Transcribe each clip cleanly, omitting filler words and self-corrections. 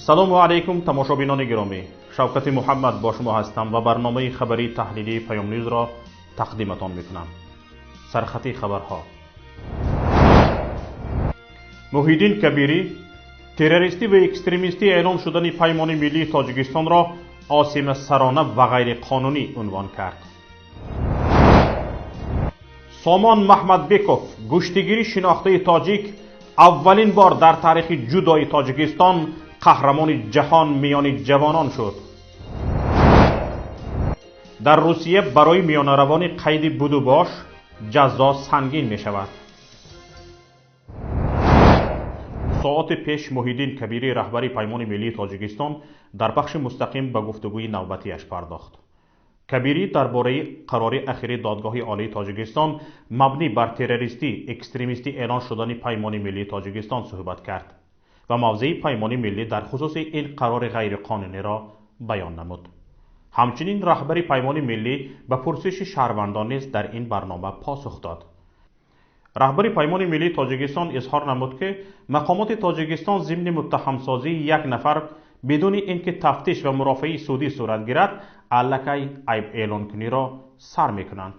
Салому алайкум, тамошобинони гиромӣ. Шавкати Муҳаммад бо шумо ҳастам ва барномаи хабарии таҳлилии Паём Ньюзро тақдиматон мекунам. Сархати хабарҳо. Муҳиддин Кабирӣ террористӣ ва экстремистӣ эълон шудани Паймони миллии Тоҷикистонро осемасарона ва ғайриқонунӣ унвон кард. Сомон Маҳмадбеков, гӯштигири шинохтаи тоҷик, аввалин бор дар таърихи ҷудои Тоҷикистон қаҳрамони ҷаҳон миёни ҷавонон шуд. Дар Русия барои миёнаравони қайди будубош ҷазо сангин мешавад. Соати пеш Муҳиддин Кабирӣ, раҳбари Паймони миллии Тоҷикистон, дар пахши мустақим ба гуфтугӯи навбатиаш пардохт. Кабирӣ дар бораи қарори ахири Додгоҳи Олии Тоҷикистон мабнӣ бар террористӣ, экстремистӣ эълон шудани Паймони миллии Тоҷикистон суҳбат кард ва мавзеи Паймони миллӣ дар хусуси ин қарори ғайриқонуниро баён намуд. Ҳамчунин раҳбари Паймони миллӣ ба пурсиши шаҳрвандон низ дар ин барнома посух дод. Раҳбари Паймони миллии Тоҷикистон изҳор намуд, ки мақомоти Тоҷикистон зимни муттаҳамсозии як нафар бидуни ин ки тафтиш ва мурофиаи судӣ сурат гирад, аллакай айб эълонкуниро сар мекунанд.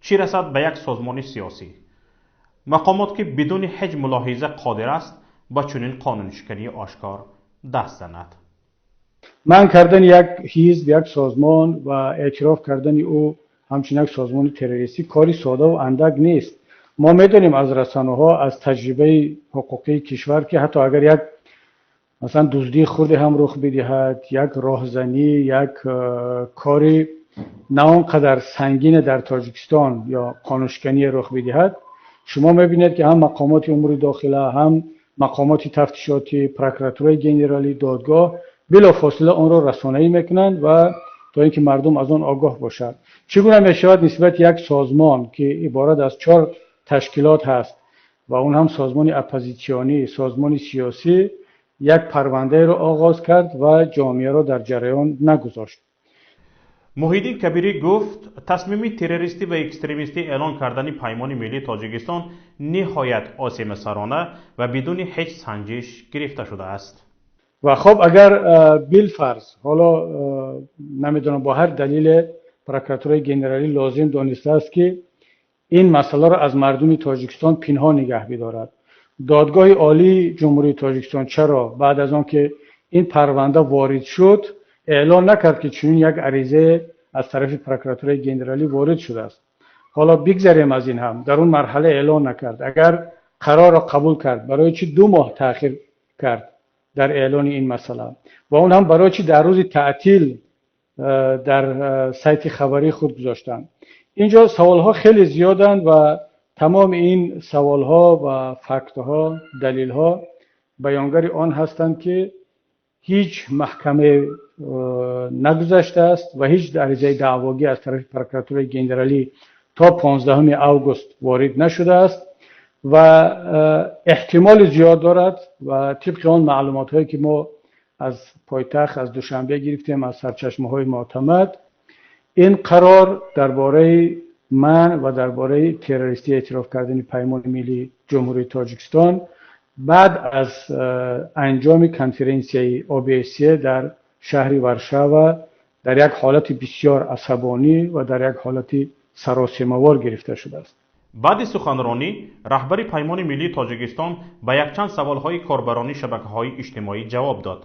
Чӣ расад ба як созмони сиёсӣ? Мақомот, ки бидуни ҳеҷ мулоҳиза қодир аст ба чунин қонуншикании ошкор даст занад. Манъ кардани як ҳизб, як созмон ва эътироф кардани ӯ ҳамчун як созмони террористӣ кори сода ва андак нест. Мо медонем аз расонаҳо, аз таҷрибаи ҳуқуқии кишвар, ки ҳатто агар як, масалан, дуздии хурде ҳам рух бидиҳад, як роҳзанӣ, як кори на он қадар сангине дар Тоҷикистон ё қонуншикание рух бидиҳад, шумо мебинед, ки ҳам мақомоти умури дохила, ҳам мақомоти тафтишотӣ, прокуратураи генералӣ, додгоҳ билофосила онро расонаӣ мекунанд ва то ин ки мардум аз он огоҳ бошад. Чӣ гуна мешавад нисбати як созмон, ки иборат аз чор ташкилот ҳаст ва он ҳам созмони оппозитсионӣ, созмони сиёсӣ, як парвандаеро оғоз кард ва ҷомеаро дар ҷараён нагузошт? Муҳиддин Кабирӣ гуфт, тасмими террористӣ ва экстремистӣ эълон кардани Паймони миллии Тоҷикистон ниҳоят осемасарона ва бидуни ҳеҷ санҷиш гирифта шудааст. Ва хоб, агар билфарз, ҳоло намедонам, бо ҳар далеле прокуратураи генералӣ лозим донистааст, ки ин масъаларо аз мардуми Тоҷикистон пинҳон нигаҳ бидорад, Додгоҳи Олии Ҷумҳурии Тоҷикистон чаро баъд аз он ки ин парванда ворид шуд, эълон накард, ки чунин як аризае аз тарафи прокуратураи генералӣ ворид шудааст? Ҳоло бигзарем аз ин ҳам, дар он марҳала эълон накард. Агар қарорро қабул кард, барои чӣ 2 моҳ таъхир кард дар эълони ин масъала ва он ҳам барои чӣ дар рӯзи таътил дар сайти хабарии худ гузоштанд? Инҷо саволҳо хеле зиёданд ва тамоми ин саволҳо ва фактҳо, далелҳо баёнгари он ҳастанд, ки ҳеҷ маҳкамае нагузаштааст ва ҳеҷ аризаи даъвогӣ аз тарафи прокуратураи генералӣ то 15 август ворид нашудааст. Ва эҳтимоли зиёд дорад ва тибқи он маълумотҳое, ки мо аз пойтахт, аз Душанбе гирифтем, аз сарчашмаҳои муътамад, ин қарор дар бораи ман ва дар бораи террористӣ эътироф кардани Паймони миллии Ҷумҳурии Тоҷикистон баъд аз анҷоми конференсияи ОБСЕ дар шаҳри Варшава дар як ҳолати бисёр асабонӣ ва дар як ҳолати саросемавор гирифта шудааст. Баъди суханронӣ раҳбари Паймони миллии Тоҷикистон ба якчанд саволҳои корбарони шабакаҳои иҷтимоӣ ҷавоб дод.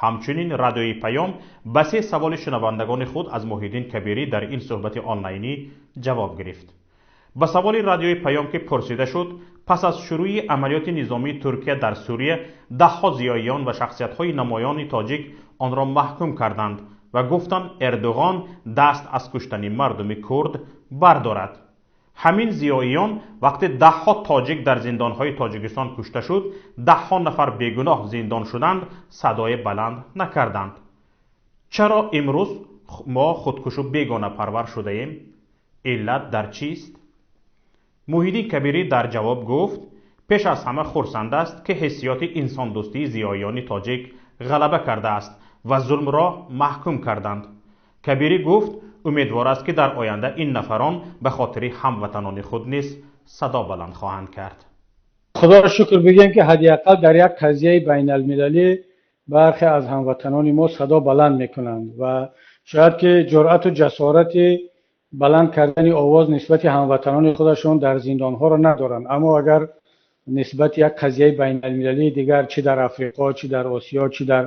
Ҳамчунин Радиои Паём ба се саволи шунавандагони худ аз Муҳиддин Кабирӣ дар ин суҳбати онлайнӣ ҷавоб гирифт. Ба саволи Радиои Паём, ки пурсида шуд, пас аз шурӯи амалиёти низомии Туркия дар Сурия даҳҳо зиёиён ва шахсиятҳои намоёни тоҷик онро маҳкум карданд ва гуфтанд, Эрдуғон даст аз куштани мардуми курд бардорад, ҳамин зиёиён вақте даҳҳо тоҷик дар зиндонҳои Тоҷикистон кушта шуд, даҳҳо нафар бегуноҳ зиндон шуданд, садои баланд накарданд, чаро имрӯз мо худкушу бегонапарвар шудаем? Иллат дар чист? Муҳиддин Кабирӣ дар ҷавоб гуфт, пеш аз ҳама хурсанд аст, ки ҳиссиёти инсондӯстии зиёиёни тоҷик ғалаба кардааст ва зулмро маҳкум карданд. Кабирӣ гуфт, умедвор аст, ки дар оянда ин нафарон ба хотири ҳамватанони худ низ садо баланд хоҳанд кард. Худоро шукр бигем, ки ҳадди ақал дар як қазияи байналмилалӣ бархе аз ҳамватанони мо садо баланд мекунанд ва шояд ки ҷуръату ҷасорати баланд кардани овоз нисбати ҳамватанони худашон дар зиндонҳоро надоранд, аммо агар нисбати як қазияи байналмилалии дигар, чӣ дар Африқо, чӣ дар Осиё, чӣ дар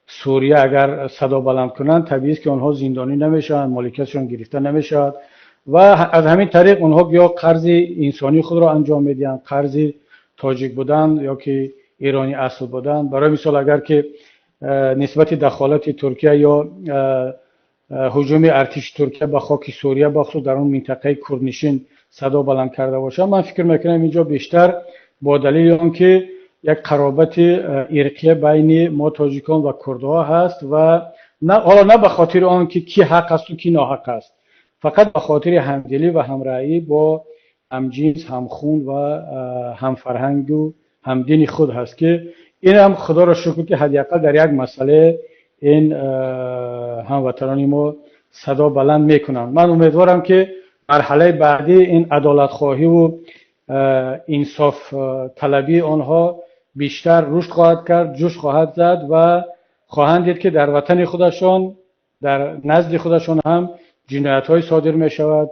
Сурия, агар садо баланд кунанд, табиист, ки онҳо зиндонӣ намешаванд, моликиятшон гирифта намешавад ва аз ҳамин тариқ онҳо ё қарзи инсонии худро анҷом медиҳанд, қарзи тоҷик будан ё ки эронӣ асл будан. Барои мисол, агар ки нисбати дахолати Туркия ё ҳуҷуми артиши Туркия ба хоки Сурия, бахусус дар он минтақаи курднишин, садо баланд карда бошанд, ман фикр мекунам, инҷо бештар бо далели он ки як қаробати ирқия байни мо тоҷикон ва курдҳо ҳаст ва ҳоло на ба хотири он ки кӣ ҳақ асту кӣ ноҳақ аст, фақат ба хотири ҳамдилӣ ва ҳамраъӣ бо ҳамҷинс, ҳамхун ва ҳамфарҳангу ҳамдини худ ҳаст, ки ин ҳам худоро шукр, ки ҳадди ақал дар як масъала ин ҳамватанони мо садо баланд мекунанд. Ман умедворам, ки марҳалаи баъдӣ ин адолатхоҳиву инсофталабии онҳо бештар рушд хоҳад кард, ҷӯш хоҳад зад ва хоҳанд дид, ки дар ватани худашон, дар назди худашон ҳам ҷиноятҳое содир мешавад,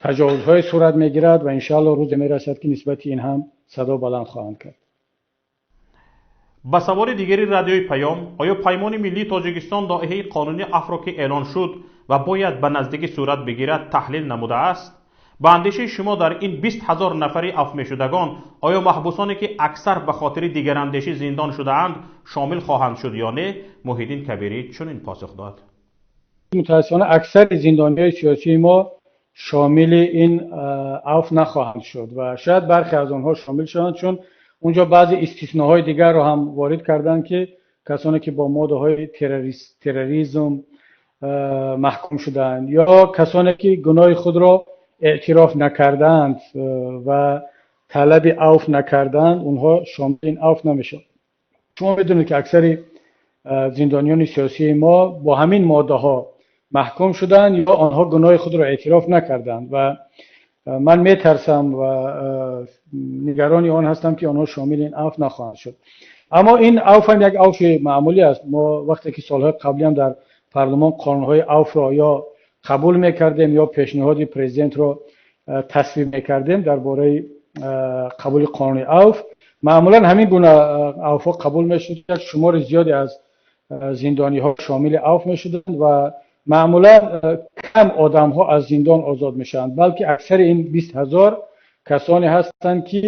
таҷовузҳое сурат мегирад ва иншоалло рӯзе мерасад, ки нисбати ин ҳам садо баланд хоҳанд кард. Ба саволи дигари Радиои Паём, оё Паймони миллии Тоҷикистон лоиҳаи қонуни афвро, ки эълон шуд ва бояд ба наздикӣ сурат бигирад, таҳлил намудааст? Ба андешаи шумо, дар ин 20 000 нафари афв мешудагон оё маҳбусоне, ки аксар ба хотири дигарандешӣ зиндон шудаанд, шомил хоҳанд шуд ё не, Муҳиддин Кабирӣ чунин посух дод: Мутаассифона, аксари зиндониҳои сиёсии мо шомили ин афв нахоҳанд шуд ва шояд бархе аз онҳо шомил шаванд, чун унҷо баъзе истисноҳои дигарро ҳам ворид карданд, ки касоне ки бо моддаҳои терроризм маҳкум шудаанд ё касоне ки гуноҳи худро эътироф накардаанд ва талаби афв накардаанд, онҳо шомили ин афв намешаванд. Шумо медонед, ки аксари зиндониёни сиёсии мо бо ҳамин моддаҳо маҳкум шуданд ё онҳо гуноҳи худро эътироф накарданд ва ман метарсам ва нигарони он ҳастам, ки онҳо шомили ин афв нахоҳанд шуд. Аммо ин афв ҳам як афви маъмулӣ аст. Мо вақте ки солҳои қаблиам дар парлумон қонунҳои афвро ё қабул мекардем, ё пешниҳоди президентро тасвиб мекардем дар бораи қабули қонуни афв, маъмулан ҳамин гуна афвҳо қабул мешуд, як шумори зиёде аз зиндониҳо шомили афв мешуданд ва маъмулан кам одамҳо аз зиндон озод мешаванд, балки аксари ин 20 000 касоне ҳастанд, ки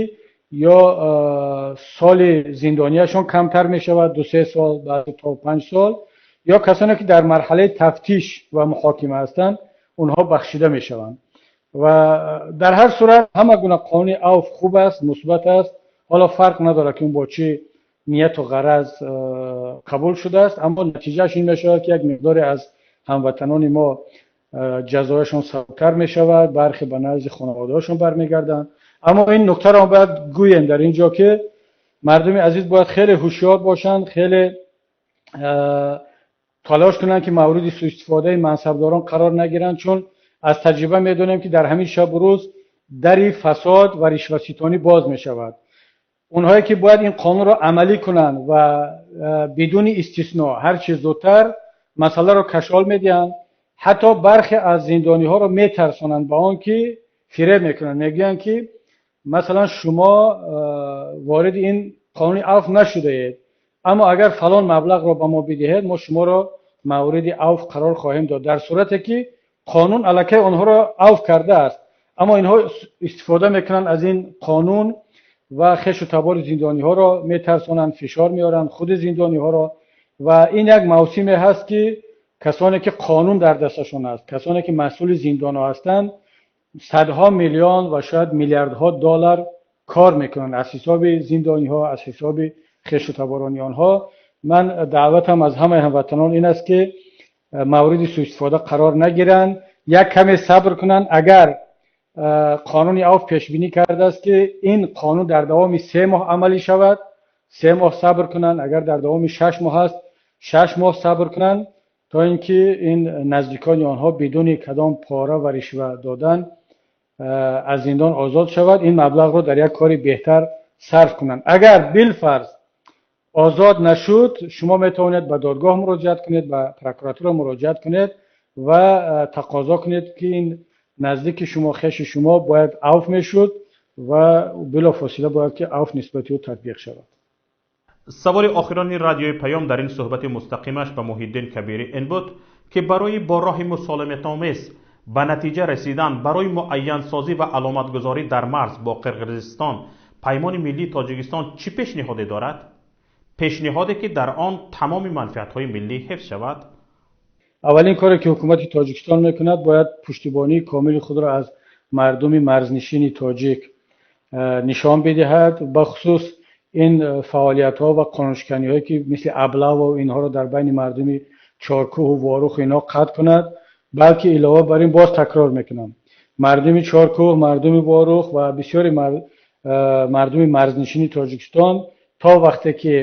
ё соли зиндонияшон камтар мешавад, 2-3 сол, баъзе то 5 сол, ё касоне ки дар марҳалаи тафтиш ва муҳокима ҳастанд, онҳо бахшида мешаванд. Ва дар ҳар сурат ҳама гуна қонуни афв хуб аст, мусбат аст. Ҳоло фарқ надорад, ки он бо чӣ нияту ғараз қабул шудааст, аммо натиҷааш ин мешавад, ки як миқдоре аз ҳамватанони мо ҷазояшон сабуктар мешавад, бархе ба назди хонаводаҳошон бармегарданд. Аммо ин нуктаро бояд гӯем дар ин ҷо, ки мардуми азиз бояд хеле ҳушёр бошанд, хеле талош кунанд, ки мавриди суистифодаи мансабдорон қарор нагиранд, чун аз таҷриба медонем, ки дар ҳамин шабу рӯз дари фасод ва ришваситонӣ боз мешавад. Онҳое ки бояд ин қонунро амалӣ кунанд ва бидуни истисно ҳарчи зудтар масъаларо кашол медиҳанд, ҳатто бархе аз зиндониҳоро метарсонанд, ба он ки фиреб мекунанд, мегӯянд, ки масалан шумо вориди ин қонуни афв нашудаед, аммо агар фалон маблағро ба мо бидиҳед, мо шуморо мавриди афв қарор хоҳем дод, дар сурате ки қонун аллакай онҳоро афв кардааст. Аммо инҳо истифода мекунанд аз ин қонун ва хешу табори зиндониҳоро метарсонанд, фишор меоранд худи зиндониҳоро. Ва ин як мавсиме ҳаст, ки касоне ки қонун дар дасташон аст, касоне ки масъули зиндонҳо ҳастанд, садҳо миллион ва шояд миллиардҳо доллар кор мекунанд аз ҳисоби зиндониҳо, аз ҳисоби хешу таборони онҳо. Ман даъватам аз ҳамаи ҳамватанон ин аст, ки мавриди суистифода қарор нагиранд, як каме сабр кунанд. Агар қонуни афв пешбинӣ кардааст, ки ин қонун дар давоми 3 моҳ амалӣ шавад, 3 моҳ сабр кунанд. Агар дар давоми 6 моҳ аст, 6 моҳ сабр кунанд, то ин ки ин наздикони онҳо бидуни кадом пора ва ришва додан аз зиндон озод шавад, ин маблағро дар як кори беҳтар сарф кунанд. Агар билфарз озод нашуд, шумо метавонед ба додгоҳ муроҷиат кунед, ба прокуратура муроҷиат кунед ва тақозо кунед, ки ин наздики шумо, хеши шумо бояд авф мешуд ва билофосила бояд ки авф нисбати ӯ татбиқ шавад. Саволи охирони Радиои Паём дар ин суҳбати мустақимаш ба Муҳиддин Кабирӣ ин буд, ки барои бо роҳи мусолиматомез ба натиҷа расидан барои муайянсозӣ ва аломатгузорӣ дар марз бо Қирғизистон Паймони миллии Тоҷикистон чӣ пешниҳоде дорад? Пешниҳоде, ки дар он тамоми манфиатҳои миллӣ ҳифз шавад. Аввалин коре, ки ҳукумати Тоҷикистон мекунад, бояд пуштибонии комили худро аз мардуми марзнишини тоҷик нишон бидиҳад, бахусус ин фаъолиятҳо ва қонуншиканиҳое, ки мисли облава инҳоро дар байни мардуми Чоркӯҳу Ворух инҳо қатъ кунад. Балки илова бар ин, боз такрор мекунам, мардуми Чоркӯҳ, мардуми Ворух ва бисёри мардуми марзнишини Тоҷикистон то вақте ки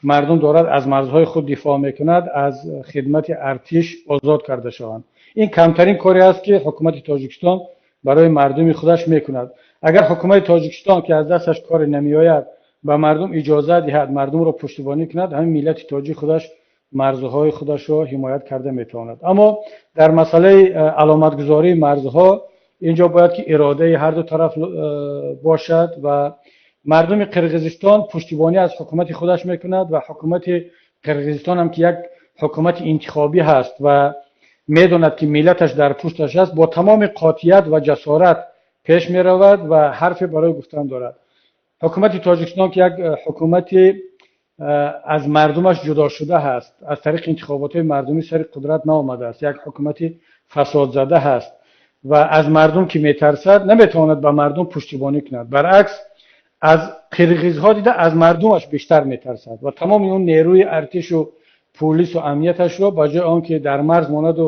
мардум дорад аз марзҳои худ дифоъ мекунад, аз хидмати артиш озод карда шаванд. Ин камтарин коре аст, ки ҳукумати Тоҷикистон барои мардуми худаш мекунад. Агар ҳукумати Тоҷикистон, ки аз дасташ коре намеояд, ба мардум иҷоза диҳад, мардумро пуштибонӣ кунад, ҳамин миллати тоҷик худаш марзҳои худашро ҳимоят карда метавонад. Аммо дар масъалаи аломатгузории марзҳо инҷо бояд ки иродаи ҳарду тараф бошад ва мардуми Қирғизистон пуштибонӣ аз ҳукумати худаш мекунад ва ҳукумати Қирғизистон ҳам, ки як ҳукумати интихобӣ ҳаст ва медонад, ки миллаташ дар пушташ аст, бо тамоми қотият ва ҷасорат пеш меравад ва ҳарфе барои гуфтан дорад. Ҳукумати Тоҷикистон, ки як ҳукумати аз мардумаш ҷудо шуда ҳаст, аз тариқи интихоботҳои мардумӣ сари қудрат наомадааст, як ҳукумати фасодзада ҳаст ва аз мардум ки метарсад, наметавонад ба мардум пуштибонӣ кунад. Баръакс, аз қирғизҳо дида аз мардумаш бештар метарсад ва тамоми он нерӯи артишу пулису амнияташро ба ҷои он ки дар марз монаду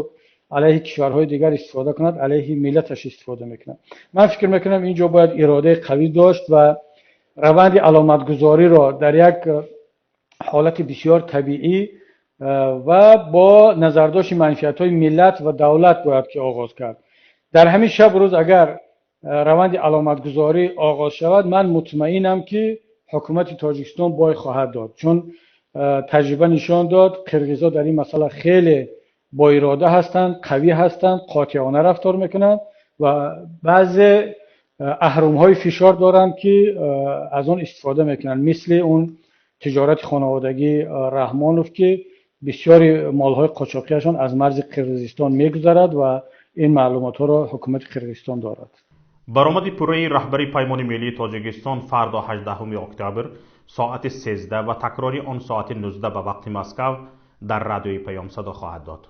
алайҳи кишварҳои дигар истифода кунад, алайҳи миллаташ истифода мекунад. Ман фикр мекунам, ин ҷо бояд иродаи қавӣ дошт ва раванди аломатгузориро дар як ҳолати бисёр табиӣ ва бо назардошти манфиатҳои миллат ва давлат бояд ки оғоз кард. Дар ҳамин шабу рӯз агар раванди аломатгузорӣ оғоз шавад, ман мутмаинам, ки ҳукумати Тоҷикистон бой хоҳад дод, чун таҷриба нишон дод, қирғизҳо дар ин масъала хеле боирода ҳастанд, қавӣ ҳастанд, қотеона рафтор мекунанд ва баъзе аҳрумҳои фишор доранд, ки аз он истифода мекунанд, мисли он тиҷорати хонаводагии Раҳмонов, ки бисёри молҳои қочоқиашон аз марзи Қирғизистон мегузарад ва ин маълумотҳоро ҳукумати Қирғизистон дорад. Баромади пурраи раҳбари Паймони миллии Тоҷикистон фардо, 18 октябр, соати 13 ва такрори он соати 19 ба вақти Москав дар Радиои Паём садо хоҳад дод.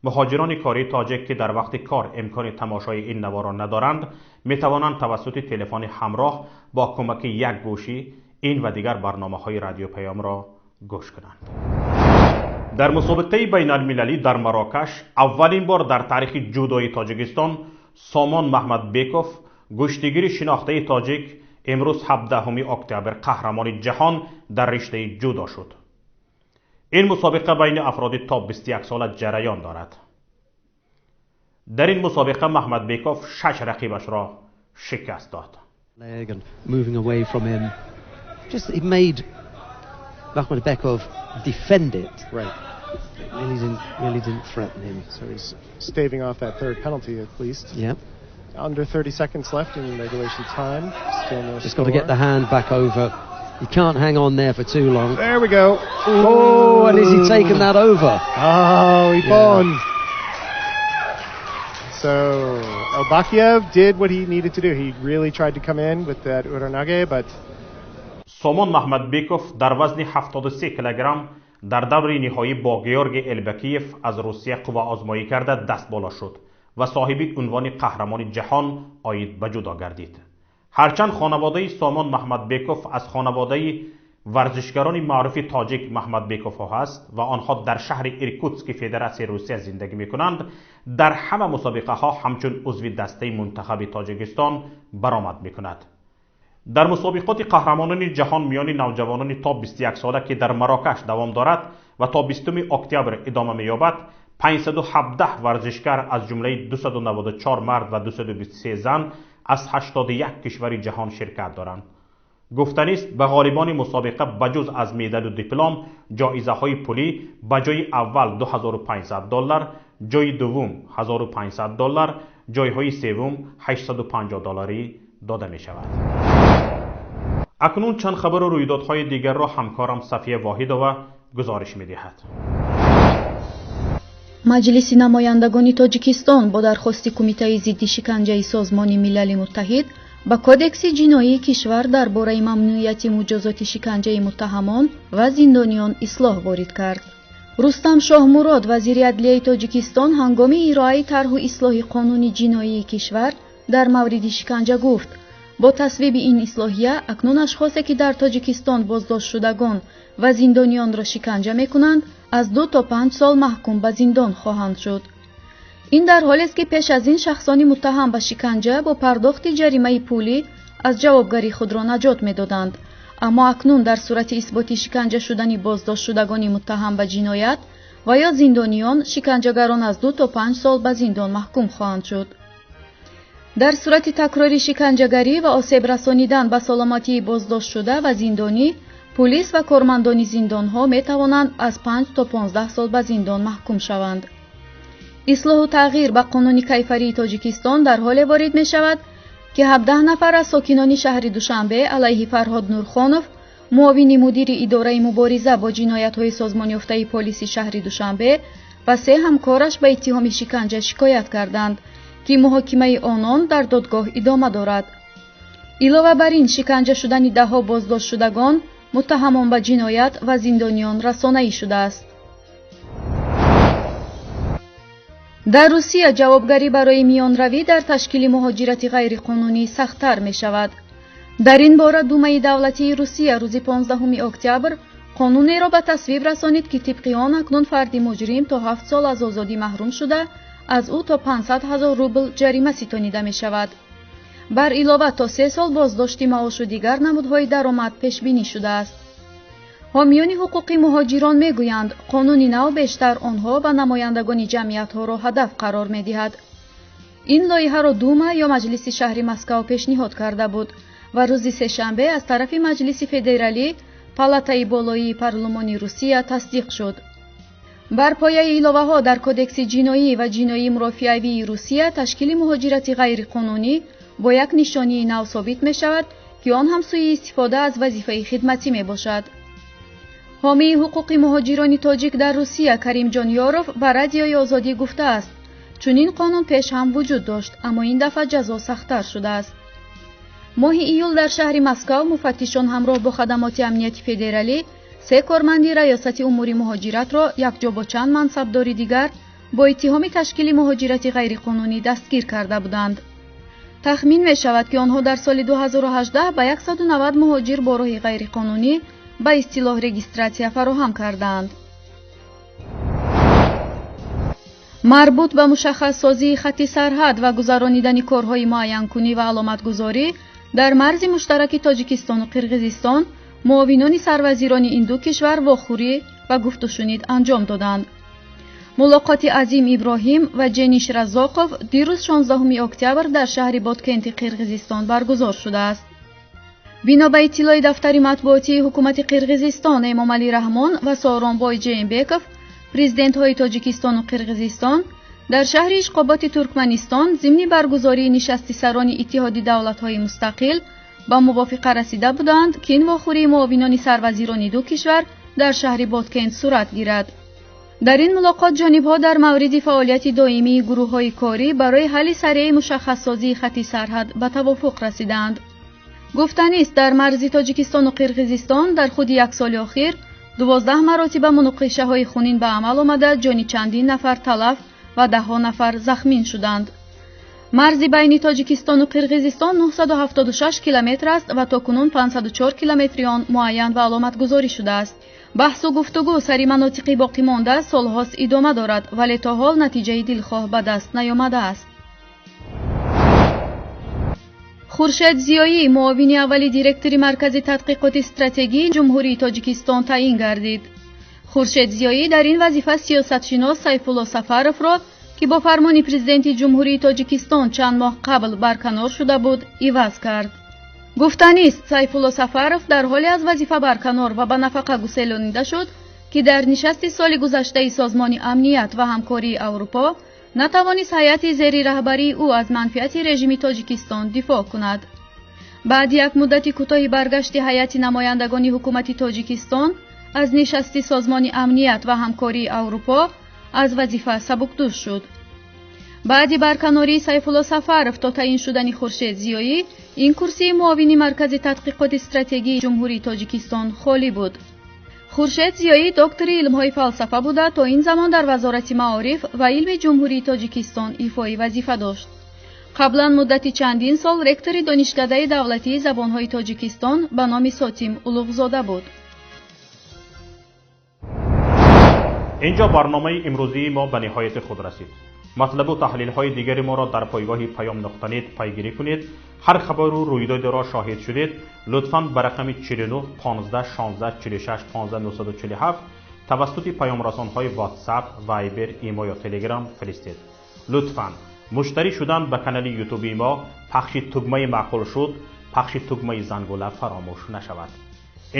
Муҳоҷирони кории тоҷик, ки дар вақти кор имкони тамошои ин наворро надоранд, метавонанд тавассути телефони ҳамроҳ бо кӯмаки як гӯшӣ ин ва дигар барномаҳои Радиои Паёмро гӯш кунанд. Дар мусобиқаи байналмилалӣ дар Марокаш аввалин бор дар таърихи ҷудои Тоҷикистон Сомон Маҳмадбеков, гӯштигири шинохтаи тоҷик, имрӯз, 17 октябр, қаҳрамони ҷаҳон дар риштаи ҷудо шуд. Ин мусобиқа байни афроди то 21 сола ҷараён дорад. Дар ин мусобиқа Маҳмадбеков шаш рақибашро шикаст дод. Moving away from him. Just he made Makhmadbekov defend it. Really didn't threaten him. So he's staving off that third penalty at least. Under 30 seconds left in regulation time. Still no Just score. Got to get the hand back over. You can't hang on there for too long. There we go. Oh, and is he taking that over? Oh, Ippon. So Elbakiev did what he needed to do. He really tried to come in with that uranage, but Сомон Маҳмадбеков дар вазни 73 килограмм дар даври ниҳоӣ бо Георгий Элбакиев аз Русия қувваозмоӣ карда, даст боло шуд ва соҳиби унвони қаҳрамони ҷаҳон оид ба ҷудо гардид. Ҳарчанд хонаводаи Сомон Маҳмадбеков аз хонаводаи варзишгарони маъруфи тоҷик Маҳмадбековҳо ҳаст ва онҳо дар шаҳри Иркутски Федератсияи Русия зиндагӣ мекунанд, дар ҳама мусобиқаҳо ҳамчун узви дастаи мунтахаби Тоҷикистон баромад мекунад. Дар мусобиқоти қаҳрамонони ҷаҳон миёни навҷавонони то 21 сола, ки дар Марокаш давом дорад ва то 20 октябр идома меёбад, 517 варзишгар, аз ҷумлаи 294 мард ва 223 зан, аз 81 кишвари ҷаҳон ширкат доранд. Гуфтанист, ба ғолибони мусобиқа ба ҷуз аз медалу диплом ҷоизаҳои пулӣ ба ҷои аввал $2500, ҷои дуввум $1500, ҷойҳои севум $850 дода мешавад. Акнун чанд хабару рӯйдодҳои дигарро ҳамкорам Сафия Воҳидова гузориш медиҳад. Маҷлиси намояндагони Тоҷикистон бо дархости Кумитаи зидди шиканҷаи Созмони Милали Муттаҳид ба Кодекси ҷиноии кишвар дар бораи мамнуияти муҷозоти шиканҷаи муттаҳамон ва зиндониён ислоҳ ворид кард. Рустам Шоҳмурод, вазири адлияи Тоҷикистон, ҳангоми ироаи тарҳу ислоҳи қонуни ҷиноии кишвар дар мавриди шиканҷа гуфт: бо тасвиби ин ислоҳия акнун ашхосе, ки дар Тоҷикистон боздоштшудагон ва зиндониёнро шиканҷа мекунанд, аз 2 то 5 сол маҳкум ба зиндон хоҳанд шуд. Ин дар ҳолест, ки пеш аз ин шахсони муттаҳам ба шиканҷа бо пардохти ҷаримаи пулӣ аз ҷавобгарии худро наҷот медоданд, аммо акнун дар сурати исботи шиканҷа шудани боздоштшудагони муттаҳам ба ҷиноят ва ё зиндониён, шиканҷагарон аз 2 то 5 сол ба зиндон маҳкум хоҳанд шуд. Дар сурати такрори шиканҷагарӣ ва осеб расонидан ба саломатии боздоштшуда ва зиндонӣ, пулис ва кормандони зиндонҳо метавонанд аз 5 то 15 сол ба зиндон маҳкум шаванд. Ислоҳу тағйир ба қонуни кайфарии Тоҷикистон дар ҳоле ворид мешавад, ки 17 нафар аз сокинони шаҳри Душанбе алайҳи Фарҳод Нурхонов, муовини мудири идораи мубориза бо ҷиноятҳои созмонёфтаи полиси шаҳри Душанбе, ва се ҳамкораш ба иттиҳоми шиканҷа шикоят карданд, ки муҳокимаи онон дар додгоҳ идома дорад. Илова бар ин, шиканҷа шудани даҳҳо боздоштшудагон, муттаҳамон ба ҷиноят ва зиндониён расонаӣ шудааст. Дар Русия ҷавобгарӣ барои миёнравӣ дар ташкили муҳоҷирати ғайриқонунӣ сахттар мешавад. Дар ин бора Думаи давлатии Русия рӯзи 15 октябр қонунеро ба тасвиб расонид, ки тибқи он акнун фарди муҷрим то 7 сол аз озодӣ маҳрум шуда, аз ӯ то 500 ҳазор рубл ҷарима ситонида мешавад. Бар илова, то 3 сол боздошти маошу дигар намудҳои даромад пешбинӣ шудааст. Ҳомиёни ҳуқуқи муҳоҷирон мегӯянд, қонуни нав бештар онҳо ва намояндагони ҷамъиятҳоро ҳадаф қарор медиҳад. Ин лоиҳаро Дума ё Маҷлиси шаҳри Москав пешниҳод карда буд ва рӯзи сешанбе аз тарафи Маҷлиси федералӣ, палатаи болоии парлумони Русия, тасдиқ шуд. Бар пояи иловаҳо дар Кодекси ҷиноӣ ва ҷиноии мурофиавии Русия ташкили муҳоҷирати ғайриқонунӣ бо як нишонии нав собит мешавад, ки он ҳам сӯи истифода аз вазифаи хидматӣ мебошад. Ҳомии ҳуқуқи муҳоҷирони тоҷик дар Русия Каримҷон Ёров ба Радиои Озодӣ гуфтааст, чунин қонун пеш ҳам вуҷуд дошт, аммо ин дафъа ҷазо сахттар шудааст. Моҳи июл дар шаҳри Москав муфаттишон ҳамроҳ бо хадамоти амнияти федералӣ се корманди Раёсати умури муҳоҷиратро якҷо бо чанд мансабдори дигар бо иттиҳоми ташкили муҳоҷирати ғайриқонунӣ дастгир карда буданд. Тахмин мешавад, ки онҳо дар соли 2018 ба 190 муҳоҷир бо роҳи ғайриқонунӣ ба истилоҳ регистратсия фароҳам кардаанд. Марбут ба мушаххассозии хатти сарҳад ва гузаронидани корҳои муайянкунӣ ва аломатгузорӣ дар марзи муштараки Тоҷикистону Қирғизистон муовинони сарвазирони ин ду кишвар вохӯрӣ ва гуфтушунид анҷом доданд. Мулоқоти Азим Иброҳим ва Ҷениш Разоқов дирӯз, 16 октябр, дар шаҳри Боткенти Қирғизистон баргузор шудааст. Бино ба иттилои дафтари матбуотии ҳукумати Қирғизистон, Эмомалӣ Раҳмон ва Сооронбой Ҷеенбеков, президентҳои Тоҷикистону Қирғизистон, дар шаҳри Ишқоботи Туркманистон зимни баргузории нишасти сарони Иттиҳоди давлатҳои мустақил ба мувофиқа расида буданд, ки ин вохӯрии муовинони сарвазирони ду кишвар дар шаҳри Боткент сурат гирад. Дар ин мулоқот ҷонибҳо дар мавриди фаъолияти доимии гурӯҳҳои корӣ барои ҳалли сареи мушаххассозии хатти сарҳад ба тавофуқ расидаанд. Гуфтанист, дар марзи Тоҷикистону Қирғизистон дар худи як соли охир 12 маротиба муноқишаҳои хунин ба амал омада, ҷони чандин нафар талаф ва даҳҳо нафар захмин шуданд. Марзи байни Тоҷикистону Қирғизистон 976 километр аст ва то кунун 504 километри он муайян ва аломатгузорӣ шудааст. Баҳсу гуфтугӯ сари манотиқи боқимонда солҳост идома дорад, вале то ҳол натиҷаи дилхоҳ ба даст наёмадааст. Хуршед Зиёӣ муовини аввали директори Маркази тадқиқоти стратегии Ҷумҳурии Тоҷикистон таъин гардид. Хуршед Зиёӣ дар ин вазифа сиёсатшинос Сайфулло Сафаровро, ки бо фармони Президенти Ҷумҳурии Тоҷикистон чанд моҳ қабл барканор шуда буд, иваз кард. Гуфтанист, Сайфулло Сафаров дар ҳоле аз вазифа барканор ва ба нафақа гуселонида шуд, ки дар нишасти соли гузаштаи Созмони амният ва ҳамкории Аврупо натавонист ҳайати зери раҳбарии ӯ аз манфиати режими Тоҷикистон дифоъ кунад. Баъди як муддати кӯтоҳи баргашти ҳайати намояндагони ҳукумати Тоҷикистон аз нишасти Созмони амният ва ҳамкории Аврупо аз вазифа сабукдӯш шуд. Баъди барканории Сайфулло Сафаров то таъин шудани Хуршед Зиёӣ ин курсии муовини Маркази тадқиқоти стратегии Ҷумҳурии Тоҷикистон холӣ буд. Хуршед Зиёӣ доктори илмҳои фалсафа буда, то ин замон дар Вазорати маориф ва илми Ҷумҳурии Тоҷикистон ифои вазифа дошт. Қаблан муддати чандин сол ректори Донишкадаи давлатии забонҳои Тоҷикистон ба номи Сотим Улуғзода буд. Инҷо барномаи имрӯзии мо ба ниҳояти худ расид. Матлабу таҳлилҳои дигари моро дар пойгоҳи Паём нуқта нет пайгирӣ кунед. Ҳар хабару рӯйдодеро шоҳид шудед, лутфан ба рақами 49 15 16 46 15 947 тавассути паёмрасонҳои WhatsApp, Viber, Имо ё Telegram фиристед. Лутфан муштарӣ шудан ба канали ютуби мо, пахши тугмаи маъқул шуд, пахши тугмаи зангула фаромӯш нашавад.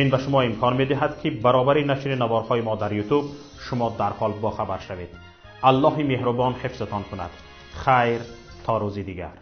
Ин ба шумо имкон медиҳад, ки баробари нашри наворҳои мо дар ютуб шумо дарҳол бохабар шавед. Аллоҳи меҳрубон ҳифзатон кунад. Хайр, то рӯзи дигар.